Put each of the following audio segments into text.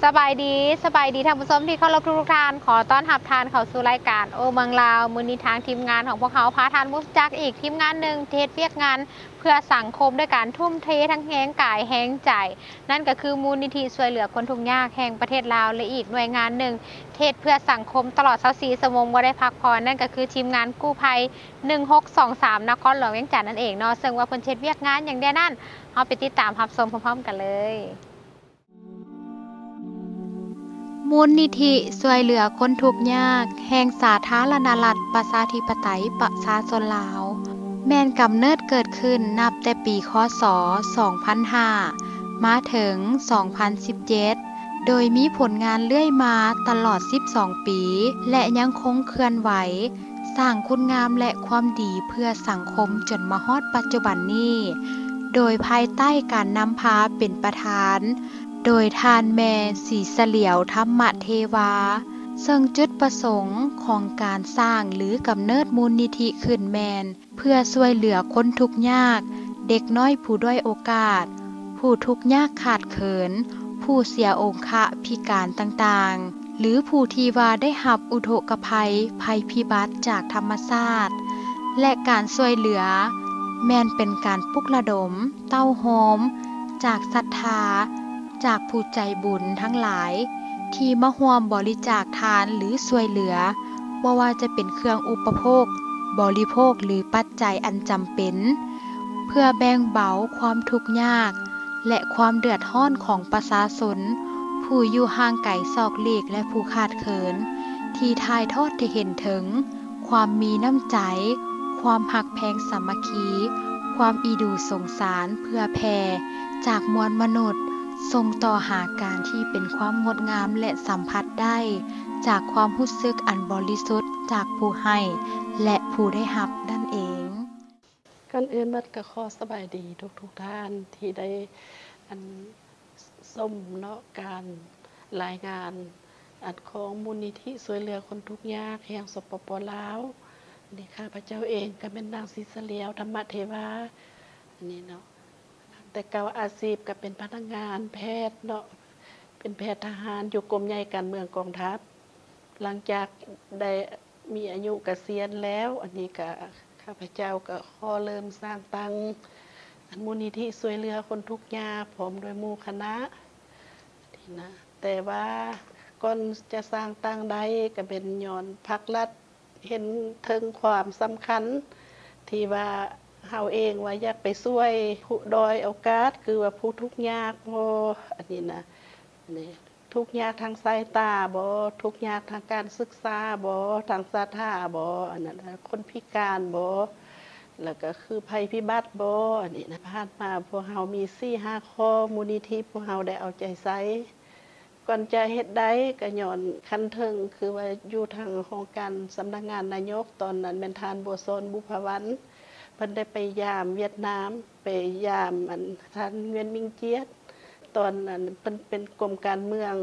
ສະບາຍດີ, ສະບາຍດີທ່ານຜູ້ຊົມທີ່ເຄົາລົບທຸກໆທ່ານ. ຂໍຕ້ອນຮັບທ່ານເຂົ້າສູ່ລາຍການໂອ້ເມືອງລາວ. ມື້ນີ້ທາງທີມງານຂອງພວກເຮົາພາທ່ານມາຮູ້ຈັກອີກທີມງານໜຶ່ງທີ່ເຮັດວຽກງານເພື່ອສັງຄົມດ້ວຍການທຸ່ມເທທັງແຮງກາຍແຮງໃຈ. ນັ້ນກໍຄືມູນນິທິຊ່ວຍເຫຼືອຄົນທຸກຍາກແຫ່ງປະເທດລາວ ແລະ ອີກໜ່ວຍງານໜຶ່ງທີ່ເຮັດເພື່ອສັງຄົມຕະຫຼອດຊາວສີ່ຊົ່ວໂມງບໍ່ໄດ້ພັກຜ່ອນ, ນັ້ນກໍຄືທີມງານກູ້ໄພໜຶ່ງຫົກສອງສາມ ນະຄອນຫຼວງວຽງຈັນນັ້ນເອງເນາະ. ເຊິ່ງວ່າເພິ່ນຊິເຮັດວຽກງານຫຍັງແດ່ນັ້ນ, ເຮົາໄປຕິດຕາມຮັບຊົມພ້ອມໆກັນເລີຍ. ມູນນິທິຊ່ວຍເຫຼືອຄົນທຸກຍາກແຫ່ງສາທາລະນະລັດ ປະຊາທິປະໄຕ ປະຊາຊົນລາວ ແມ່ນກຳເນີດເກີດຂຶ້ນນັບແຕ່ປີ ຄ.ສ. ສອງພັນຫ້າ ມາເຖິງ ສອງພັນສິບເຈັດ ໂດຍມີຜົນງານເລື້ອຍມາຕະຫຼອດສິບສອງປີ ແລະ ຍັງຄົງເຄື່ອນໄຫວ ສ້າງຄຸນງາມ ແລະ ຄວາມດີເພື່ອສັງຄົມຈົນມາຮອດປັດຈຸບັນນີ້, ໂດຍພາຍໃຕ້ການນຳພາເປັນປະທານ ໂດຍທ່ານແມ່ສີສະຫຼຽວ ທຳມະເທວາ, ເຊິ່ງຈຸດປະສົງຂອງການສ້າງ ຫຼື ກຳເນີດມູນນິທິຂຶ້ນແມ່ນ ເພື່ອຊ່ວຍເຫຼືອຄົນທຸກຍາກ, ເດັກນ້ອຍຜູ້ດ້ອຍໂອກາດ, ຜູ້ທຸກຍາກຂາດເຂີນ, ຜູ້ເສຍອົງຄະພິການຕ່າງໆ ຫຼື ຜູ້ທີ່ວ່າໄດ້ຮັບອຸທົກກະໄພ, ໄພພິບັດຈາກທຳມະຊາດ ແລະ ການຊ່ວຍເຫຼືອ ແມ່ນເປັນການປຸກລະດົມ, ເຕົ້າໂຮມ ຈາກສັດທາ, ຈາກຜູ້ໃຈບຸນທັງຫຼາຍ ທີ່ມາຮ່ວມບໍລິຈາກທານ ຫຼື ຊ່ວຍເຫຼືອ, ບໍ່ວ່າຈະເປັນເຄື່ອງອຸປະໂພກ, ບໍລິໂພກ ຫຼື ປັດໄຈອັນຈຳເປັນ, ເພື່ອແບ່ງເບົາຄວາມທຸກຍາກ ແລະ ຄວາມເດືອດຮ້ອນຂອງປະຊາຊົນ ຜູ້ຢູ່ຫ່າງໄກສອກຫຼີກ ແລະ ຜູ້ຂາດເຂີນ, ທີ່ຖ່າຍທອດໃຫ້ເຫັນເຖິງ ຄວາມມີນ້ຳໃຈ, ຄວາມຮັກແພງສາມັກຄີ, ຄວາມອີດູສົງສານເຜື່ອແຜ່ຈາກມວນມະນຸດ ສົ່ງຕໍ່ຫາການທີ່ເປັນຄວາມງົດງາມ ແລະ ສຳຜັດໄດ້ຈາກຄວາມຮູ້ສຶກອັນບໍລິສຸດຈາກຜູ້ໃຫ້ ແລະ ຜູ້ໄດ້ຮັບນັ້ນເອງ. ກ່ອນອື່ນໝົດກໍຂໍສະບາຍດີທຸກໆທ່ານທີ່ໄດ້ ອັນ ຊົມເນາະ ການລາຍງານ ອັນ ຂອງມູນນິທິຊ່ວຍເຫຼືອຄົນທຸກຍາກແຫ່ງ ສປປ ລາວ. ອັນນີ້ຂ້າພະເຈົ້າເອງກໍແມ່ນນາງສີສະຫຼຽວ ທຳມະເທວາ ອັນນີ້ເນາະ. ແຕ່ເກົ່າອາຊີບກໍເປັນພະນັກງານແພດເນາະ ເປັນແພດທະຫານຢູ່ກົມໃຫຍ່ການເມືອງກອງທັບ. ຫຼັງຈາກໄດ້ ມີອາຍຸກະສຽນແລ້ວ, ອັນນີ້ກະ ຂ້າພະເຈົ້າກະຂໍເລີ່ມສ້າງຕັ້ງ ອັນ ມູນນິທິຊ່ວຍເຫຼືອຄົນທຸກຍາກ ພ້ອມດ້ວຍໝູ່ຄະນະ ນີ້ນະ. ແຕ່ວ່າກ່ອນຈະສ້າງຕັ້ງໄດ້ ກະແມ່ນຍ້ອນພາກລັດເຫັນເຖິງຄວາມສຳຄັນ ທີ່ວ່າເຮົາເອງວ່າຢາກໄປຊ່ວຍຜູ້ດ້ອຍໂອກາດ ຄືວ່າຜູ້ທຸກຍາກບໍ ອັນນີ້ນະ ນີ້ ທຸກຍາກທາງສາຍຕາບໍ ທຸກຍາກທາງການສຶກສາບໍ ທາງສັດທາບໍ ອັນນັ້ນ ຄົນພິການບໍ ແລ້ວກໍຄືໄພພິບັດບໍ ອັນນີ້ນະ. ຜ່ານມາພວກເຮົາມີສີ່ຫ້າຂໍ້ ມູນນິທິພວກເຮົາໄດ້ເອົາໃຈໃສ່ ກ່ອນຈະເຮັດໄດ້ກໍຍ້ອນຂັ້ນເທິງ ຄືວ່າຢູ່ທາງຫ້ອງການສຳນັກງານນາຍົກ ຕອນນັ້ນແມ່ນທ່ານ ບົວສອນ ບຸບພະວັນ ເພິ່ນໄດ້ໄປຢາມຫວຽດນາມ ໄປຢາມ ອັນ ທ່ານ ຫງຽນ ມິງຈຽດ ຕອນນັ້ນເພິ່ນເປັນກົມການເມືອງ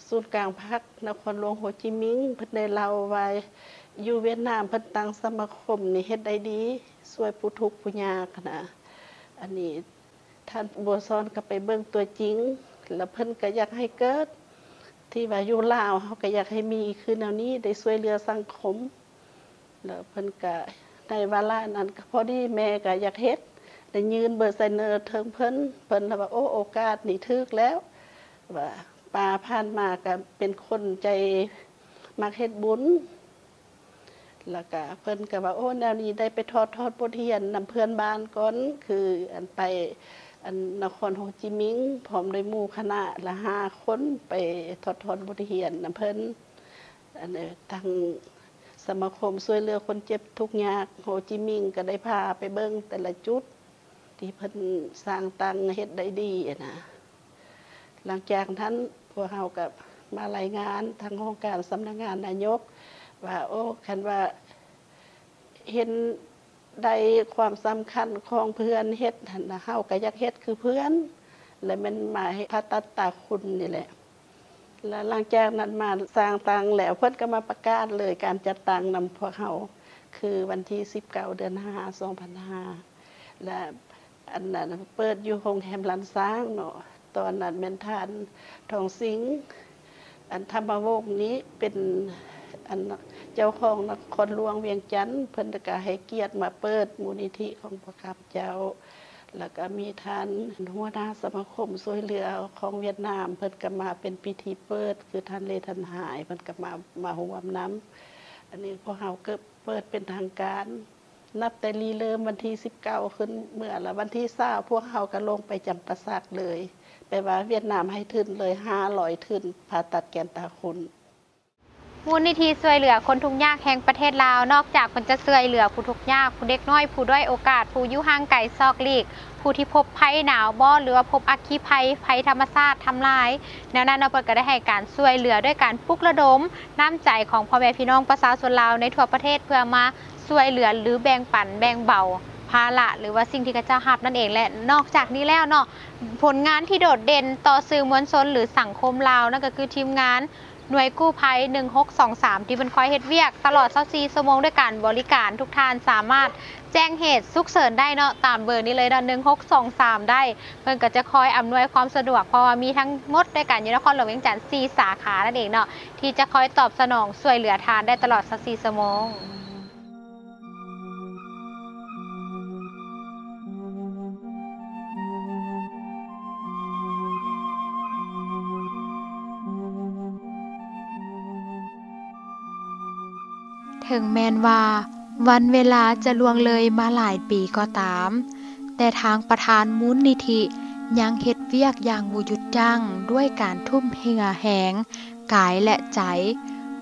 ສູນກາງພັກນະຄອນຫຼວງໂຮຈິມິງ ເພິ່ນໄດ້ເລົ່າວ່າຢູ່ຫວຽດນາມເພິ່ນຕັ້ງສະມາຄົມນີ້ເຮັດໄດ້ດີ ຊ່ວຍຜູ້ທຸກຜູ້ຍາກນະ. ອັນນີ້ທ່ານບົວສອນກໍໄປເບິ່ງຕົວຈິງ ແລ້ວເພິ່ນກໍຢາກໃຫ້ເກີດ ທີ່ວ່າຢູ່ລາວເຮົາກໍຢາກໃຫ້ມີຄືແນວນີ້ ໄດ້ຊ່ວຍເຫຼືອສັງຄົມ. ແລ້ວເພິ່ນກະ ໃນວາລະນັ້ນກະພໍດີແມ່ກະຢາກເຮັດ ໄດ້ຍື່ນເບີສະເໜີເຖິງເພິ່ນ ເພິ່ນລະວ່າ ໂອ້ ໂອກາດນີ້ຖືກແລ້ວ ວ່າປາຜ່ານມາກະເປັນຄົນໃຈມັກເຮັດບຸນ ແລ້ວກະເພິ່ນກະວ່າ ໂອ້ ແນວນີ້ໄດ້ໄປຖອດ ຖອດບົດຮຽນນຳເພື່ອນບ້ານກ່ອນ ຄືອັນໄປ ອັນນະຄອນໂຮຈິມິງ ພ້ອມດ້ວຍໝູ່ຄະນະລະຫ້າຄົນ ໄປຖອດ ຖອດບົດຮຽນນຳເພິ່ນ. ອັນ ທາງສະມາຄົມຊ່ວຍເຫຼືອຄົນເຈັບທຸກຍາກໂຮຈິມິງກໍໄດ້ພາໄປເບິ່ງແຕ່ລະຈຸດທີ່ເພິ່ນສ້າງຕັ້ງເຮັດໄດ້ດີນະ. ຫຼັງຈາກນັ້ນພວກເຮົາກໍມາລາຍງານທາງຫ້ອງການສຳນັກງານນາຍົກວ່າ ໂອ້ ຄັນວ່າເຫັນ ໄດ້ຄວາມສຳຄັນຂອງເພື່ອນເຮັດຫັ້ນນະ ເຮົາກໍຢາກເຮັດຄືເພື່ອນ ແລະແມ່ນມາໃຫ້ຜ່າຕັດຕາຄຸນນີ້ແຫຼະ. ແລ້ວຫຼັງຈາກນັ້ນມາສ້າງຕັ້ງແລ້ວ ເພິ່ນກໍມາປະກາດເລີຍການຈັດຕັ້ງນຳພວກເຮົາ ຄືວັນທີສິບເກົ້າ ເດືອນຫ້າ ສອງພັນຫ້າ ແລະ ອັນນັ້ນເປີດຢູ່ໂຮງແຮມລ້ານຊ້າງເນາະ. ຕອນນັ້ນແມ່ນທ່ານ ທອງສິງ ອັນທຳມະວົງນີ້ເປັນອັນເຈົ້າຂອງນະຄອນຫຼວງວຽງຈັນ ເພິ່ນກະໃຫ້ກຽດມາເປີດມູນນິທິຂອງພວກຂ້າພະເຈົ້າ ແລ້ວກະມີທ່ານຫົວໜ້າສະມາຄົມຊ່ວຍເຫຼືອຂອງຫວຽດນາມ ເພິ່ນກະມາເປັນພິທີເປີດ ຄືທ່ານເລທັນຫາຍ ເພິ່ນກະມາ ມາຮ່ວມນຳ. ອັນນີ້ພວກເຮົາກະເປີດເປັນທາງການ ນັບແຕ່ລິເລີ່ມວັນທີສິບເກົ້າຂຶ້ນເມືອ ແລ້ວວັນທີຊາວພວກເຮົາກະລົງໄປຈຳປາສັກເລີຍ ແປວ່າຫວຽດນາມໃຫ້ທຶນເລີຍຫ້າຮ້ອຍທຶນ ຜ່າຕັດແກນຕາຄຸນ. ມູນນິທິຊ່ວຍເຫຼືອຄົນທຸກຍາກແຫ່ງປະເທດລາວ ນອກຈາກເພິ່ນຈະຊ່ວຍເຫຼືອຜູ້ທຸກຍາກ, ຜູ້ເດັກນ້ອຍ, ຜູ້ດ້ອຍໂອກາດ, ຜູ້ຢູ່ຫ່າງໄກສອກຫຼີກ, ຜູ້ທີ່ພົບໄພໜາວບອດ ຫຼືວ່າພົບອັກຄີໄພ, ໄພທຳມະຊາດທຳລາຍ ແນວນັ້ນເນາະ, ເພິ່ນກໍໄດ້ໃຫ້ການຊ່ວຍເຫຼືອດ້ວຍການປຸກລະດົມນ້ຳໃຈຂອງພໍ່ແມ່ພີ່ນ້ອງປະຊາຊົນລາວໃນທົ່ວປະເທດ ເພື່ອມາຊ່ວຍເຫຼືອ ຫຼື ແບ່ງປັນແບ່ງເບົາພາລະ ຫຼືວ່າສິ່ງທີ່ເຂົາເຈົ້າຮັບນັ້ນເອງ. ແລະ ນອກຈາກນີ້ແລ້ວເນາະ, ຜົນງານທີ່ໂດດເດັ່ນຕໍ່ສື່ມວນຊົນ ຫຼື ສັງຄົມລາວ ນັ້ນກໍຄືທີມງານ ໜ່ວຍກູ້ໄພໜຶ່ງຫົກສອງສາມ ທີ່ເພິ່ນຄອຍເຮັດວຽກຕະຫຼອດຊາວສີ່ຊົ່ວໂມງ ດ້ວຍການບໍລິການທຸກທ່ານສາມາດແຈ້ງເຫດສຸກເສີນໄດ້ເນາະ ຕາມເບີນີ້ເລີຍເນາະ ໜຶ່ງຫົກສອງສາມ ໄດ້. ເພິ່ນກໍຈະຄອຍອຳນວຍຄວາມສະດວກ ເພາະວ່າມີທັງໝົດດ້ວຍກັນຢູ່ນະຄອນຫຼວງວຽງຈັນສີ່ສາຂານັ້ນເອງເນາະ ທີ່ຈະຄອຍຕອບສະໜອງຊ່ວຍເຫຼືອທ່ານໄດ້ຕະຫຼອດຊາວສີ່ຊົ່ວໂມງ. ເຖິງແມ່ນວ່າວັນເວລາຈະລ່ວງເລີຍມາຫຼາຍປີກໍຕາມ, ແຕ່ທາງປະທານມູນນິທິຍັງເຮັດວຽກຢ່າງບໍ່ຢຸດຢັ້ງ ດ້ວຍການທຸ່ມເຫື່ອແຮງ ກາຍ ແລະ ໃຈ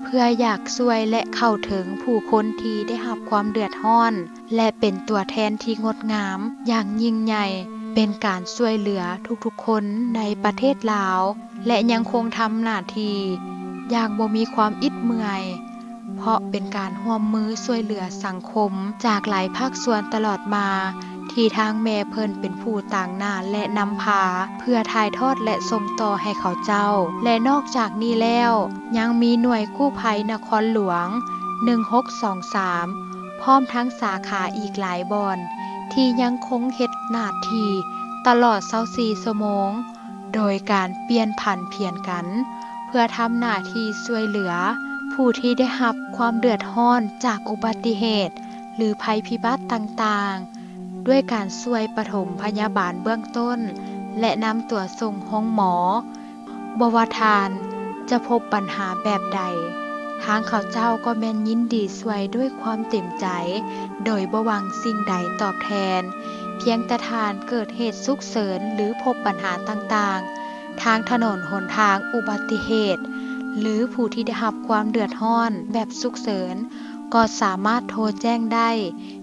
ເພື່ອຢາກຊ່ວຍ ແລະ ເຂົ້າເຖິງຜູ້ຄົນທີ່ໄດ້ຮັບຄວາມເດືອດຮ້ອນ ແລະ ເປັນຕົວແທນທີ່ງົດງາມຢ່າງຍິ່ງໃຫຍ່ ເປັນການຊ່ວຍເຫຼືອທຸກໆຄົນໃນປະເທດລາວ ແລະ ຍັງຄົງທຳໜ້າທີ່ຢ່າງບໍ່ມີຄວາມອິດເມື່ອຍ ເພາະເປັນການຮ່ວມມືຊ່ວຍເຫຼືອສັງຄົມຈາກຫຼາຍພາກສ່ວນຕະຫຼອດມາ ທີ່ທາງແມ່ເພິ່ນເປັນຜູ້ຕາງໜ້າ ແລະ ນຳພາ ເພື່ອຖ່າຍທອດ ແລະ ສົ່ງຕໍ່ໃຫ້ເຂົາເຈົ້າ. ແລະ ນອກຈາກນີ້ແລ້ວ ຍັງມີໜ່ວຍກູ້ໄພນະຄອນຫຼວງ ໜຶ່ງຫົກສອງສາມ ພ້ອມທັງສາຂາອີກຫຼາຍບ່ອນ ທີ່ຍັງຄົງເຮັດໜ້າທີ່ຕະຫຼອດຊາວສີ່ຊົ່ວໂມງ ໂດຍການປ່ຽນຜັນຜຽນກັນ ເພື່ອທຳໜ້າທີ່ຊ່ວຍເຫຼືອຜູ້ທີ່ໄດ້ຮັບຄວາມເດືອດຮ້ອນຈາກອຸບັດຕິເຫດ ຫຼື ໄພພິບັດຕ່າງໆ ດ້ວຍການຊ່ວຍປະຖົມພະຍາບານເບື້ອງຕົ້ນ ແລະ ນຳຕົວສົ່ງໂຮງໝໍ. ບໍ່ວ່າທ່ານຈະພົບບັນຫາແບບໃດ, ທາງເຂົາເຈົ້າກໍແມ່ນຍິນດີຊ່ວຍດ້ວຍຄວາມເຕັມໃຈ ໂດຍບໍ່ຫວັງສິ່ງໃດຕອບແທນ. ພຽງແຕ່ທ່ານເກີດເຫດສຸກເສີນ ຫຼື ພົບບັນຫາຕ່າງໆ ທາງຖະໜົນຫົນທາງ, ອຸບັດຕິເຫດ ຫຼື ຜູ້ທີ່ໄດ້ຮັບຄວາມເດືອດຮ້ອນແບບສຸກເສີນ ກໍສາມາດໂທແຈ້ງໄດ້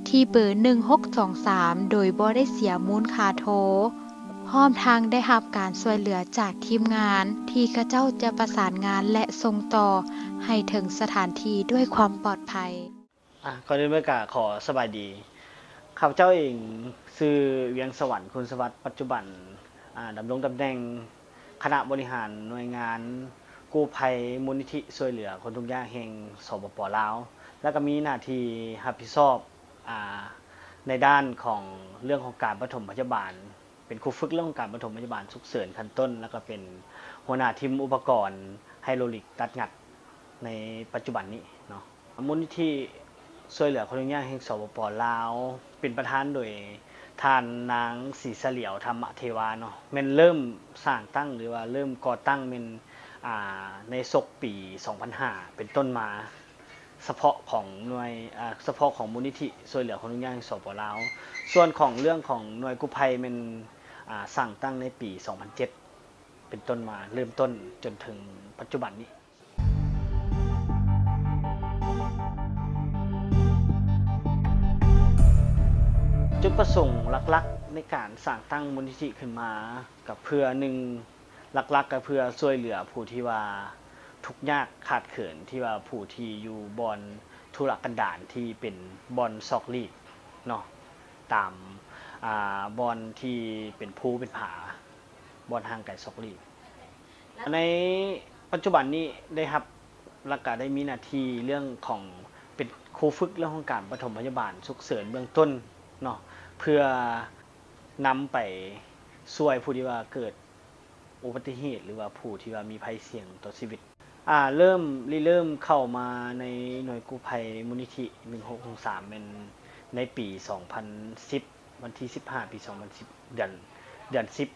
ທີ່ເບີໜຶ່ງຫົກສອງສາມ ໂດຍບໍ່ໄດ້ເສຍມູນຄ່າໂທ. ພ້ອມທັງໄດ້ຮັບການຊ່ວຍເຫຼືອຈາກທີມງານ ທີ່ເຂົາເຈົ້າຈະປະສານງານ ແລະ ສົ່ງຕໍ່ໃຫ້ເຖິງສະຖານທີ່ດ້ວຍຄວາມປອດໄພ. ອາ ກ່ອນອື່ນເບິດກໍຂໍສະບາຍດີ. ຂ້າພະເຈົ້າເອງຊື່ ວຽງສະຫວັນ ຄຸນສະຫວັດ, ປັດຈຸບັນ ອາ ດຳລົງຕຳແໜ່ງຄະນະບໍລິຫານໜ່ວຍງານກູ້ໄພ ມູນນິທິຊ່ວຍເຫຼືອຄົນທຸກຍາກແຫ່ງ ສປປ ລາວ ແລ້ວກໍມີໜ້າທີ່ຮັບຜິດຊອບ ອາ ໃນດ້ານຂອງເລື່ອງຂອງການປະຖົມພະຍາບານ ເປັນຄູຝຶກເລື່ອງຂອງການປະຖົມພະຍາບານສຸກເສີນຂັ້ນຕົ້ນ ແລ້ວກໍເປັນຫົວໜ້າທີມອຸປະກອນໄຮໂດຣລິກຕັດຫງັກໃນປັດຈຸບັນນີ້ເນາະ. ມູນນິທິຊ່ວຍເຫຼືອຄົນທຸກຍາກແຫ່ງ ສປປ ລາວ ເປັນປະທານໂດຍທ່ານນາງ ສີສະຫຼຽວ ທຳມະເທວາ ເນາະ, ແມ່ນເລີ່ມສ້າງຕັ້ງ ຫຼືວ່າເລີ່ມກໍ່ຕັ້ງແມ່ນ ອາ ໃນສົກປີສອງພັນຫ້າເປັນຕົ້ນມາ. ສະເພາະຂອງໜ່ວຍ ອາ ສະເພາະຂອງມູນນິທິຊ່ວຍເຫຼືອຄົນທຸກຍາກ ສປປ ລາວ. ສ່ວນຂອງເລື່ອງຂອງໜ່ວຍກູ້ໄພແມ່ນ ອາ ສ້າງຕັ້ງໃນປີສອງພັນເຈັດເປັນຕົ້ນມາ ເລີ່ມຕົ້ນຈົນເຖິງປັດຈຸບັນນີ້. ຈຸດປະສົງຫຼັກໆໃນການສ້າງຕັ້ງມູນນິທິຂຶ້ນມາ ກໍເພື່ອ ໜຶ່ງ ຫຼັກໆກໍເພື່ອຊ່ວຍເຫຼືອຜູ້ທີ່ວ່າທຸກຍາກຂາດເຂີນ ທີ່ວ່າຜູ້ທີ່ຢູ່ບ່ອນທຸລະກັນດານ ທີ່ເປັນບ່ອນສອກຫຼີກເນາະ ຕາມ ອາ ບ່ອນທີ່ເປັນພູເປັນຜາ ບ່ອນຫ່າງໄກສອກຫຼີກ. ໃນປັດຈຸບັນນີ້ໄດ້ຮັບ ແລ້ວກະໄດ້ມີໜ້າທີ່ເລື່ອງຂອງເປັນຄູຝຶກເລື່ອງຂອງການປະຖົມພະຍາບານສຸກເສີນເບື້ອງຕົ້ນເນາະ ເພື່ອນຳໄປຊ່ວຍຜູ້ທີ່ວ່າເກີດ ອຸບັດຕິເຫດ ຫຼືວ່າຜູ້ທີ່ວ່າມີໄພສ່ຽງຕໍ່ຊີວິດ. ອ່າ ເລີ່ມ ລິເລີ່ມເຂົ້າມາໃນໜ່ວຍກູ້ໄພມູນນິທິໜຶ່ງຫົກຫົກສາມ ແມ່ນໃນປີສອງພັນສິບ ວັນທີສິບຫ້າ ປີສອງພັນສິບ ເດືອນ ເດືອນສິບ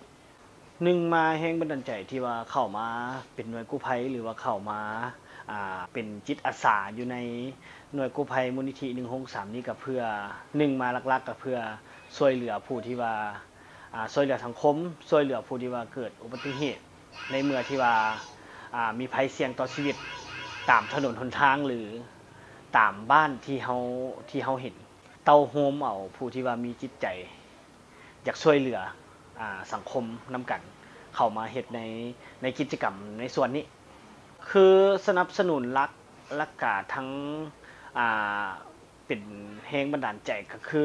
ໜຶ່ງມາແຮງບັນດານໃຈທີ່ວ່າເຂົ້າມາເປັນໜ່ວຍກູ້ໄພ ຫຼືວ່າເຂົ້າມາ ອ່າ ເປັນຈິດອາສາຢູ່ໃນໜ່ວຍກູ້ໄພມູນນິທິໜຶ່ງຫົກສາມນີ້ ກໍເພື່ອ ໜຶ່ງມາຫຼັກໆ ກໍເພື່ອຊ່ວຍເຫຼືອຜູ້ທີ່ວ່າ ອ່າ ຊ່ວຍເຫຼືອສັງຄົມ ຊ່ວຍເຫຼືອຜູ້ທີ່ວ່າເກີດອຸບັດຕິເຫດ ໃນເມື່ອທີ່ວ່າ ອ່າ ມີໄພສ່ຽງຕໍ່ຊີວິດຕາມຖະໜົນຫົນທາງ ຫຼື ຕາມບ້ານທີ່ເຮົາ ທີ່ເຮົາເຫັນ ເຕົ້າໂຮມເອົາຜູ້ທີ່ວ່າມີຈິດໃຈຢາກຊ່ວຍເຫຼືອ ອ່າ ສັງຄົມນຳກັນ ເຂົ້າມາເຮັດໃນ ໃນກິດຈະກຳໃນສ່ວນນີ້ ຄືສະໜັບສະໜູນຫຼັກ ແລະກະທັງ ອ່າ ເປັນແຮງບັນດານໃຈກໍຄື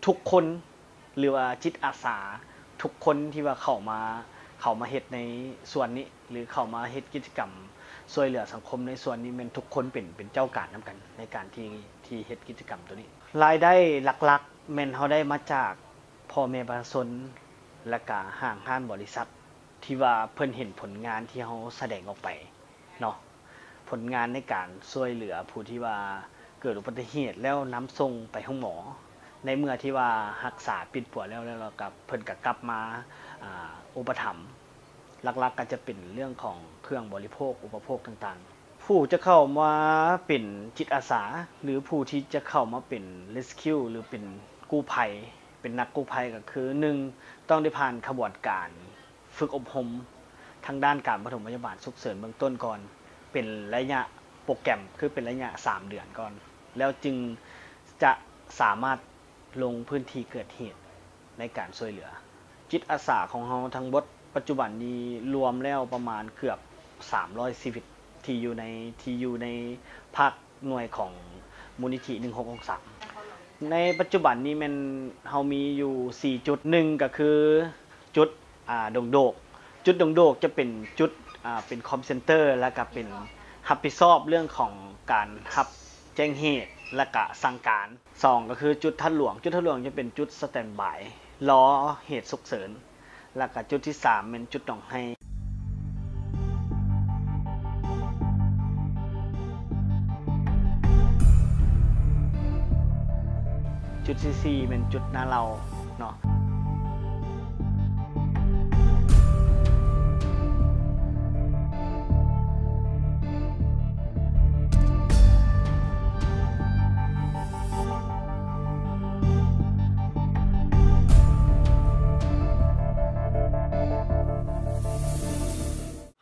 ທຸກຄົນ ຫຼືວ່າຈິດອາສາທຸກຄົນທີ່ວ່າເຂົ້າມາ ເຂົ້າມາເຮັດໃນສ່ວນນີ້ ຫຼືເຂົ້າມາເຮັດກິດຈະກຳຊ່ວຍເຫຼືອສັງຄົມໃນສ່ວນນີ້ ແມ່ນທຸກຄົນເປັນ ເປັນເຈົ້າການນຳກັນໃນການທີ່ ທີ່ເຮັດກິດຈະກຳໂຕນີ້. ລາຍໄດ້ຫຼັກໆ ແມ່ນເຮົາໄດ້ມາຈາກພໍ່ແມ່ປະຊາຊົນ ແລະກະຫ້າງຮ້ານບໍລິສັດ ທີ່ວ່າເພິ່ນເຫັນຜົນງານທີ່ເຮົາສະແດງອອກໄປເນາະ. ຜົນງານໃນການຊ່ວຍເຫຼືອຜູ້ທີ່ວ່າເກີດອຸບັດຕິເຫດແລ້ວນຳສົ່ງໄປໂຮງໝໍ ໃນເມື່ອທີ່ວ່າຮັກສາປິ່ນປົວແລ້ວ ແລ້ວກໍເພິ່ນກໍກັບມາ ອ່າ ອຸປະຖຳ ຫຼັກໆກໍຈະເປັນເລື່ອງຂອງເຄື່ອງບໍລິໂພກ ອຸປະໂພກຕ່າງໆ. ຜູ້ຈະເຂົ້າມາເປັນຈິດອາສາ ຫຼືຜູ້ທີ່ຈະເຂົ້າມາເປັນ rescue ຫຼືເປັນກູ້ໄພ ເປັນນັກກູ້ໄພ ກໍຄື ໜຶ່ງ ຕ້ອງໄດ້ຜ່ານຂະບວນການ ຝຶກອົບຮົມທາງດ້ານການປະຖົມພະຍາບານສຸກເສີນເບື້ອງຕົ້ນກ່ອນ ເປັນໄລຍະໂປຣແກຣມ ຄືເປັນໄລຍະສາມເດືອນກ່ອນ ແລ້ວຈຶ່ງຈະສາມາດລົງພື້ນທີ່ເກີດເຫດໃນການຊ່ວຍເຫຼືອ. ຈິດອາສາຂອງເຮົາທັງໝົດປັດຈຸບັນນີ້ລວມແລ້ວປະມານເກືອບສາມຮ້ອຍຊີວິດ ທີ່ຢູ່ໃນ ທີ່ຢູ່ໃນພາກ ໜ່ວຍຂອງມູນນິທິໜຶ່ງຫົກຫົກສາມ ໃນປັດຈຸບັນນີ້ແມ່ນເຮົາມີຢູ່ສີ່ຈຸດ ໜຶ່ງກໍຄືຈຸດ ອ່າ ດົງໂດກ ຈຸດດົງໂດກຈະເປັນຈຸດ ອ່າ ເປັນ call center ແລ້ວກໍເປັນຮັບຜິດຊອບເລື່ອງຂອງການຮັບແຈ້ງເຫດ ແລ້ວກໍສັ່ງການ. ສອງ ກໍຄືຈຸດທາດຫຼວງ ຈຸດທາດຫຼວງຈະເປັນຈຸດ standby ລໍເຫດສຸກເສີນ. ແລ້ວກະຈຸດທີສາມແມ່ນຈຸດໜອງໄຮ່. ຈຸດທີສີ່ແມ່ນຈຸດນາເລົາເນາະ.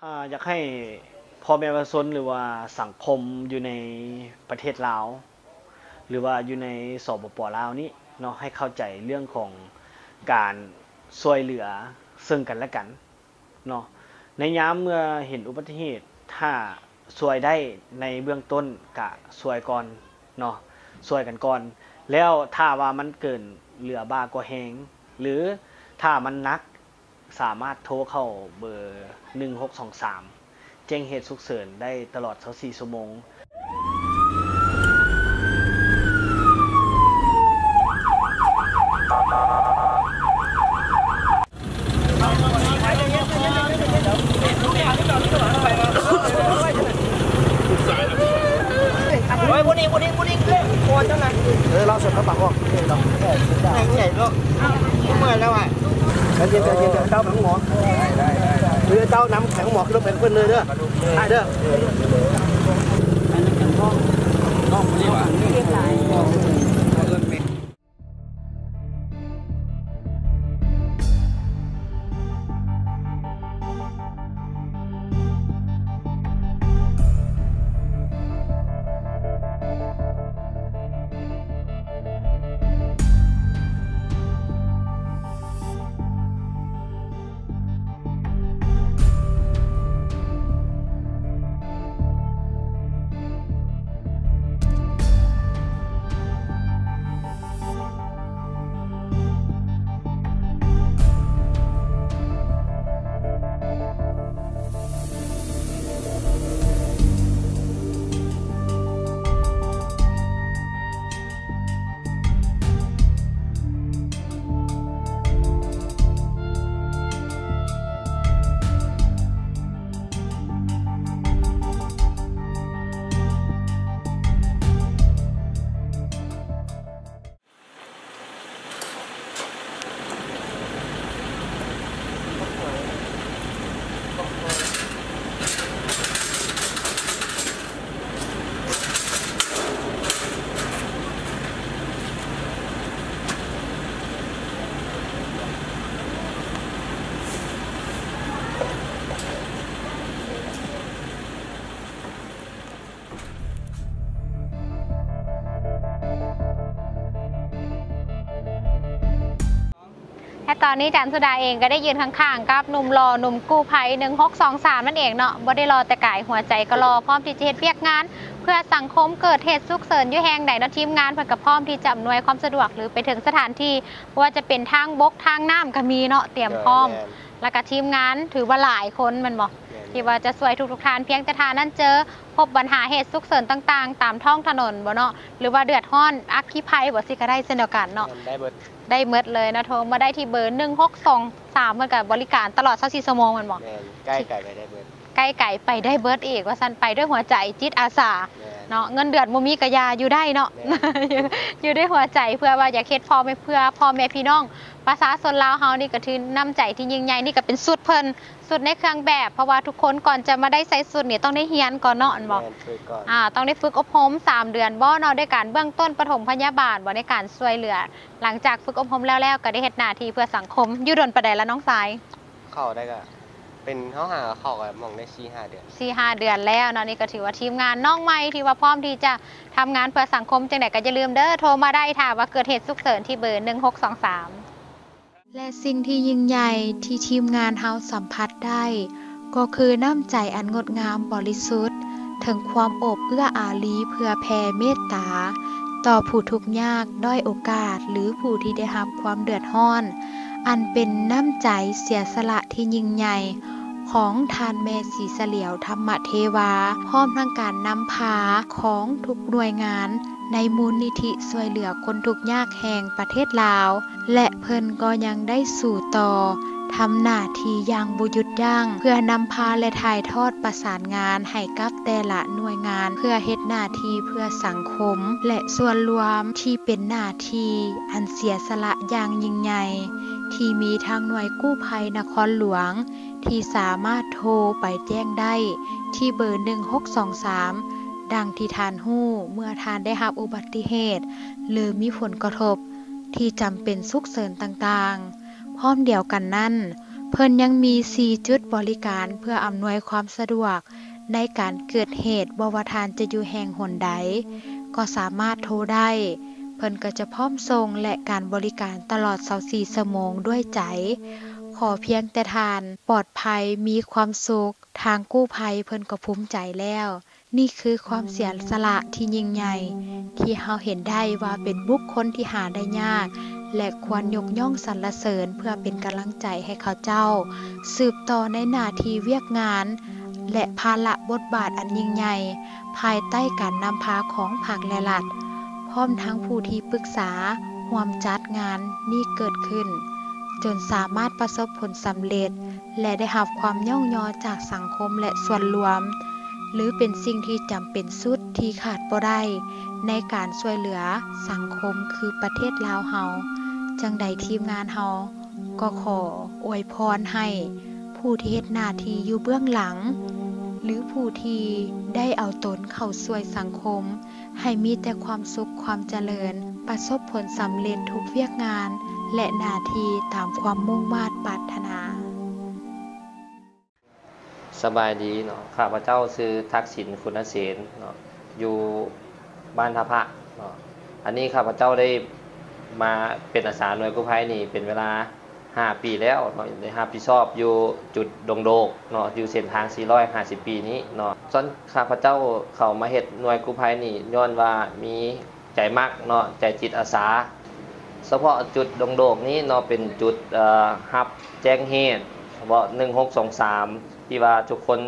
ອ່າ ຢາກໃຫ້ພໍ່ແມ່ປະຊາຊົນ ຫຼືວ່າສັງຄົມຢູ່ໃນປະເທດລາວ ຫຼືວ່າຢູ່ໃນ ສປປ ລາວນີ້ເນາະ ໃຫ້ເຂົ້າໃຈເລື່ອງຂອງການຊ່ວຍເຫຼືອເຊິ່ງກັນແລະກັນເນາະ. ໃນຍາມເມື່ອເຫັນອຸບັດຕິເຫດ ຖ້າຊ່ວຍໄດ້ໃນເບື້ອງຕົ້ນກະຊ່ວຍກ່ອນເນາະ ຊ່ວຍກັນກ່ອນ. ແລ້ວຖ້າວ່າມັນເກີນເຫຼືອບ່າກວ່າແຮງ ຫຼືຖ້າມັນໜັກ ສາມາດໂທເຂົ້າເບີໜຶ່ງຫົກສອງສາມ ແຈ້ງເຫດສຸກເສີນໄດ້ຕະຫຼອດຊາວສີ່ຊົ່ວໂມງ. ໂອ້ຍ ບໍ່ນີ້ ບໍ່ນີ້ ບໍ່ນີ້ ກ່ອນນັ້ນນະ ເອີ ລາວເສີບກະປາອອກ ເອີ ລາວ ແຂນໃຫຍ່ເນາະ ເມື່ອຍແລ້ວອ່ະ. ໃຈເຢັນ ໃຈເຢັນ ເຈົ້າໄປໂຮງໝໍ ເຈົ້ານຳໄປໂຮງໝໍ ຂຶ້ນລົດໄປເພິ່ນເລີຍເດີ ໄດ້ເດີ. ອັນນີ້ເປັນຫ້ອງ ຫ້ອງນີ້ຫວາ? ແລະຕອນນີ້ຈັນສຸດາເອງກໍໄດ້ຢືນຂ້າງໆກັບໜຸ່ມຫຼໍ່ ໜຸ່ມກູ້ໄພ ໜຶ່ງຫົກສອງສາມ ນັ້ນເອງເນາະ. ບໍ່ໄດ້ຫຼໍ່ແຕ່ກາຍ, ຫົວໃຈກໍຫຼໍ່, ພ້ອມທີ່ຈະເຮັດວຽກງານເພື່ອສັງຄົມ. ເກີດເຫດສຸກເສີນຢູ່ແຫ່ງໃດເນາະ, ທີມງານເພິ່ນກໍພ້ອມທີ່ຈະອຳນວຍຄວາມສະດວກ ຫຼື ໄປເຖິງສະຖານທີ່, ບໍ່ວ່າຈະເປັນທາງບົກ, ທາງນ້ຳກໍມີເນາະ, ຕຽມພ້ອມ. ແມ່ນ. ແລ້ວກໍທີມງານຖືວ່າຫຼາຍຄົນແມ່ນບໍ່? ແມ່ນ. ທີ່ວ່າຈະຊ່ວຍທຸກໆທ່ານ, ພຽງແຕ່ທ່ານນັ້ນເຈີ ພົບບັນຫາເຫດສຸກເສີນຕ່າງໆຕາມທ້ອງຖະໜົນບໍ່ເນາະ ຫຼືວ່າເດືອດຮ້ອນອັກຄີໄພບໍ່ ຊິກໍໄດ້ເຊັ່ນດຽວກັນເນາະ. ແມ່ນ, ໄດ້ເບິດ. ໄດ້ໝົດເລີຍເນາະ, ໂທມາໄດ້ທີ່ເບີ ໜຶ່ງຫົກສອງສາມ ເພິ່ນກໍບໍລິການຕະຫຼອດ ຊາວສີ່ ຊົ່ວໂມງແມ່ນບໍ່? ແມ່ນ, ໃກ້ໄກໄປໄດ້ເບິດ. ໃກ້ໄກໄປໄດ້ເບິດອີກວ່າຊັ້ນ, ໄປດ້ວຍຫົວໃຈຈິດອາສາເນາະ. ເງິນເດືອນບໍ່ມີກະຢ່າ, ຢູ່ໄດ້ເນາະ. ແມ່ນ. ຢູ່ດ້ວຍຫົວໃຈ ເພື່ອວ່າຢາກເຮັດພໍ່ແມ່, ເພື່ອພໍ່ແມ່ພີ່ນ້ອງປະຊາຊົນລາວເຮົາ. ນີ້ກໍຖືນ້ຳໃຈທີ່ຍິ່ງໃຫຍ່. ນີ້ກໍເປັນຊຸດເພິ່ນ, ຊຸດໃນເຄື່ອງແບບ, ເພາະວ່າທຸກຄົນກ່ອນຈະມາໄດ້ໃສ່ຊຸດນີ້ ຕ້ອງໄດ້ຮຽນກ່ອນເນາະ ແມ່ນບໍ່? ແມ່ນ, ຝຶກກ່ອນ. ອ່າ, ຕ້ອງໄດ້ຝຶກອົບຮົມສາມເດືອນບໍ່ເນາະ, ດ້ວຍການເບື້ອງຕົ້ນປະຖົມພະຍາບານບໍ່ ໃນການຊ່ວຍເຫຼືອ. ຫຼັງຈາກຝຶກອົບຮົມແລ້ວໆ ກໍໄດ້ເຮັດໜ້າທີ່ເພື່ອສັງຄົມ. ຢູ່ດົນປານໃດລະນ້ອງຊາຍ? ເຂົ້າໄດ້ກໍເປັນ ເຮົາຫາເຂົ້າກໍໝ່ອງໄດ້ສີ່ຫ້າເດືອນ. ສີ່ຫ້າເດືອນແລ້ວເນາະ. ນີ້ກໍຖືວ່າທີມງານນ້ອງໃໝ່ ທີ່ວ່າພ້ອມທີ່ຈະທຳງານເພື່ອສັງຄົມ. ຈັ່ງໃດກໍຢ່າລືມເດີ, ໂທມາໄດ້ຖ້າວ່າເກີດເຫດສຸກເສີນ ທີ່ເບີ ໜຶ່ງຫົກສອງສາມ. ແລະສິ່ງທີ່ຍິ່ງໃຫຍ່ທີ່ທີມງານເຮົາສຳຜັດໄດ້ ກໍຄືນ້ຳໃຈອັນງົດງາມບໍລິສຸດ, ເຖິງຄວາມໂອບເອື້ອອາຣີເພື່ອແຜ່ເມດຕາຕໍ່ຜູ້ທຸກຍາກ, ດ້ອຍໂອກາດ ຫຼື ຜູ້ທີ່ໄດ້ຮັບຄວາມເດືອດຮ້ອນ. ອັນເປັນນ້ຳໃຈເສຍສະຫຼະທີ່ຍິ່ງໃຫຍ່ຂອງທ່ານແມ່ສີສະຫຼຽວ ທຳມະເທວາ, ພ້ອມທັງການນຳພາຂອງທຸກໜ່ວຍງານໃນມູນນິທິຊ່ວຍເຫຼືອຄົນທຸກຍາກແຫ່ງປະເທດລາວ. ແລະເພິ່ນກໍຍັງໄດ້ສູ້ຕໍ່ທຳໜ້າທີ່ຢ່າງບໍ່ຢຸດຢັ້ງ ເພື່ອນຳພາ ແລະ ຖ່າຍທອດປະສານງານໃຫ້ກັບແຕ່ລະໜ່ວຍງານ ເພື່ອເຮັດໜ້າທີ່ເພື່ອສັງຄົມ ແລະ ສ່ວນລວມ ທີ່ເປັນໜ້າທີ່ອັນເສຍສະຫຼະຢ່າງຍິ່ງໃຫຍ່ ທີ່ມີທັງໜ່ວຍກູ້ໄພນະຄອນຫຼວງ ທີ່ສາມາດໂທໄປແຈ້ງໄດ້ທີ່ເບີ ໜຶ່ງຫົກສອງສາມ ດັ່ງທີ່ທ່ານຮູ້ ເມື່ອທ່ານໄດ້ຮັບອຸບັດຕິເຫດ ຫຼື ມີຜົນກະທົບ ທີ່ຈຳເປັນສຸກເສີນຕ່າງໆ. ພ້ອມດຽວກັນນັ້ນ, ເພິ່ນຍັງມີສີ່ຈຸດບໍລິການເພື່ອອຳນວຍຄວາມສະດວກໃນການເກີດເຫດ, ບໍ່ວ່າທ່ານຈະຢູ່ແຫ່ງຫົນໃດ ກໍສາມາດໂທໄດ້. ເພິ່ນກໍຈະພ້ອມສົ່ງ ແລະ ການບໍລິການຕະຫຼອດຊາວສີ່ຊົ່ວໂມງດ້ວຍໃຈ. ຂໍພຽງແຕ່ທ່ານປອດໄພ, ມີຄວາມສຸກ, ທາງກູ້ໄພເພິ່ນກໍພູມໃຈແລ້ວ. ນີ້ຄືຄວາມເສຍສະຫຼະທີ່ຍິ່ງໃຫຍ່ ທີ່ເຮົາເຫັນໄດ້ວ່າເປັນບຸກຄົນທີ່ຫາໄດ້ຍາກ ແລະ ຄວນຍົກຍ້ອງສັນລະເສີນ ເພື່ອເປັນກຳລັງໃຈໃຫ້ເຂົາເຈົ້າສືບຕໍ່ໃນໜ້າທີ່ວຽກງານ ແລະ ພາລະບົດບາດອັນຍິ່ງໃຫຍ່ ພາຍໃຕ້ການນຳພາຂອງພັກ ແລະ ລັດ, ພ້ອມທັງຜູ້ທີ່ປຶກສາຮ່ວມຈັດງານນີ້ເກີດຂຶ້ນ ຈົນສາມາດປະສົບຜົນສຳເລັດ ແລະ ໄດ້ຮັບຄວາມຍ້ອງຍໍຈາກສັງຄົມ ແລະ ສ່ວນລວມ ຫຼື ເປັນສິ່ງທີ່ຈຳເປັນສຸດທີ່ຂາດບໍ່ໄດ້ໃນການຊ່ວຍເຫຼືອສັງຄົມ ຄືປະເທດລາວເຮົາ. ຈັ່ງໃດທີມງານເຮົາກໍຂໍອວຍພອນໃຫ້ຜູ້ທີ່ເຮັດໜ້າທີ່ຢູ່ເບື້ອງຫຼັງ ຫຼື ຜູ້ທີ່ໄດ້ເອົາຕົນເຂົ້າຊ່ວຍສັງຄົມ ໃຫ້ມີແຕ່ຄວາມສຸກ, ຄວາມຈະເລີນ, ປະສົບຜົນສຳເລັດທຸກວຽກງານ ແລະ ໜ້າທີ່ຕາມຄວາມມຸ່ງມາດປາດຖະໜາ. ສະບາຍດີເນາະ, ຂ້າພະເຈົ້າຊື່ທັກສິນ ຄຸນນະເສນເນາະ, ຢູ່ບ້ານທ່າພະເນາະ. ອັນນີ້ຂ້າພະເຈົ້າໄດ້ມາເປັນອາສາໜ່ວຍກູ້ໄພນີ້ເປັນເວລາ ຫ້າປີແລ້ວເນາະ, ໄດ້ຮັບຜິດຊອບຢູ່ຈຸດດົງໂດກເນາະ, ຢູ່ເສັ້ນທາງສີ່ຮ້ອຍຫ້າສິບປີນີ້ເນາະ. ສ່ວນຂ້າພະເຈົ້າເຂົ້າມາເຮັດໜ່ວຍກູ້ໄພນີ້ ຍ້ອນວ່າມີໃຈມັກເນາະ, ໃຈຈິດອາສາ. ສະເພາະຈຸດດົງໂດກນີ້ເນາະ ເປັນຈຸດ ເອີ ຮັບແຈ້ງເຫດ ເບາະ ໜຶ່ງຫົກສອງສາມ ທີ່ວ່າທຸກຄົນ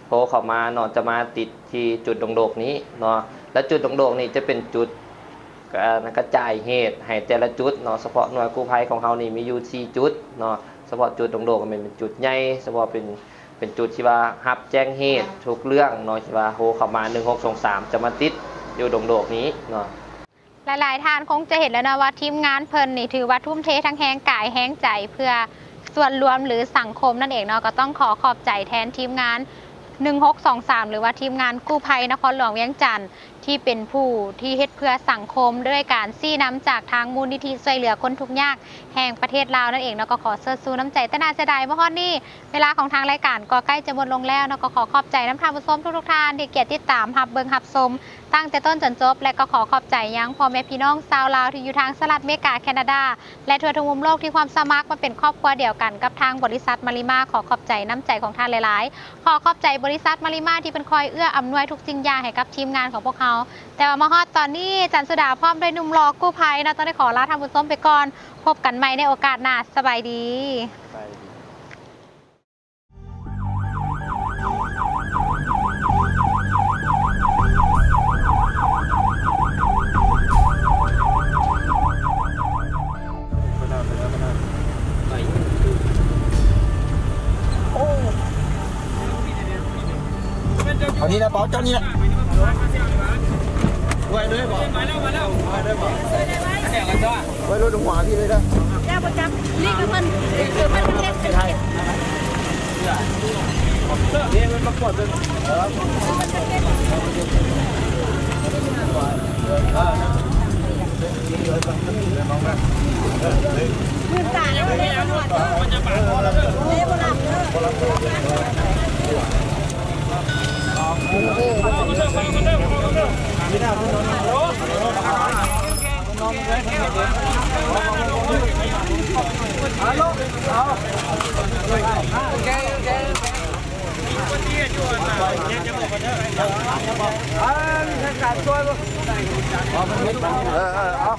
ໂທເຂົ້າມາເນາະ, ຈະມາຕິດທີ່ຈຸດດົງໂດກນີ້ເນາະ. ແລະ ຈຸດດົງໂດກນີ້ຈະເປັນຈຸດ ກະ ກະຈາຍເຫດໃຫ້ແຕ່ລະຈຸດເນາະ. ສະເພາະໜ່ວຍກູ້ໄພຂອງເຮົານີ້ມີຢູ່ສີ່ຈຸດເນາະ. ສະເພາະຈຸດດົງໂດກແມ່ນເປັນຈຸດໃຫຍ່, ສະເພາະເປັນ ເປັນຈຸດທີ່ວ່າຮັບແຈ້ງເຫດທຸກເລື່ອງເນາະ, ທີ່ວ່າໂທເຂົ້າມາ ໜຶ່ງຫົກສອງສາມ ຈະມາຕິດຢູ່ດົງໂດກນີ້ເນາະ. ຫຼາຍໆທ່ານຄົງຈະເຫັນແລ້ວເນາະວ່າ ທີມງານເພິ່ນນີ້ຖືວ່າທຸ່ມເທທັງແຮງກາຍແຮງໃຈເພື່ອສ່ວນລວມ ຫຼື ສັງຄົມນັ້ນເອງເນາະ. ກໍຕ້ອງຂໍຂອບໃຈແທນທີມງານ ໜຶ່ງຫົກສອງສາມ ຫຼືວ່າທີມງານກູ້ໄພນະຄອນຫຼວງວຽງຈັນ ທີ່ເປັນຜູ້ທີ່ເຮັດເພື່ອສັງຄົມ ດ້ວຍການຊີ້ນຳຈາກທາງມູນນິທິຊ່ວຍເຫຼືອຄົນທຸກຍາກແຫ່ງປະເທດລາວນັ້ນເອງເນາະ. ກໍຂໍເຊີດຊູນ້ຳໃຈ. ແຕ່ໜ້າເສຍດາຍ ມາຮອດນີ້ ເວລາຂອງທາງລາຍການກໍໃກ້ຈະໝົດລົງແລ້ວເນາະ. ກໍຂໍຂອບໃຈນຳທ່ານຜູ້ຊົມທຸກໆທ່ານທີ່ກຽດຕິດຕາມ ຮັບເບິ່ງຮັບຊົມຕັ້ງແຕ່ຕົ້ນຈົນຈົບ ແລະ ກໍຂໍຂອບໃຈຍັງພໍ່ແມ່ພີ່ນ້ອງຊາວລາວທີ່ຢູ່ທາງສະຫະລັດອາເມລິກາ, ແຄນາດາ ແລະ ທົ່ວທຸກມຸມໂລກທີ່ຮ່ວມສະໝັກມາເປັນຄອບຄົວດຽວກັນກັບທາງບໍລິສັດມາລິມາ. ຂໍຂອບໃຈນ້ຳໃຈຂອງທ່ານຫຼາຍໆ. ຂໍຂອບໃຈບໍລິສັດມາລິມາທີ່ເພິ່ນຄອຍເອື້ອອຳນວຍທຸກສິ່ງຢ່າງໃຫ້ກັບທີມງານຂອງພວກເຮົາ. ແຕ່ວ່າມາຮອດຕອນນີ້ ຈັນສຸດາພ້ອມດ້ວຍໜຸ່ມຫຼໍ່ກູ້ໄພເນາະ ຕ້ອງໄດ້ຂໍລາທ່ານຜູ້ຊົມໄປກ່ອນ. ພົບກັນໃໝ່ໃນໂອກາດໜ້າ. ສະບາຍດີ. ເອົານີ້ນະ ເປົາ ເຈົ້ານີ້ນະ ໄວ້ເລີຍບໍ ໄວ້ເລີຍບໍ ໄວ້ລົດຫົວພີ່ເລີຍເດີ ຢ່າບໍ່ຈັບ ນີ້ຄືເພິ່ນ ນີ້ຄືເພິ່ນເຮັດ ເຮັດໃຫ້ ເອີ ເອີ ເອົາ.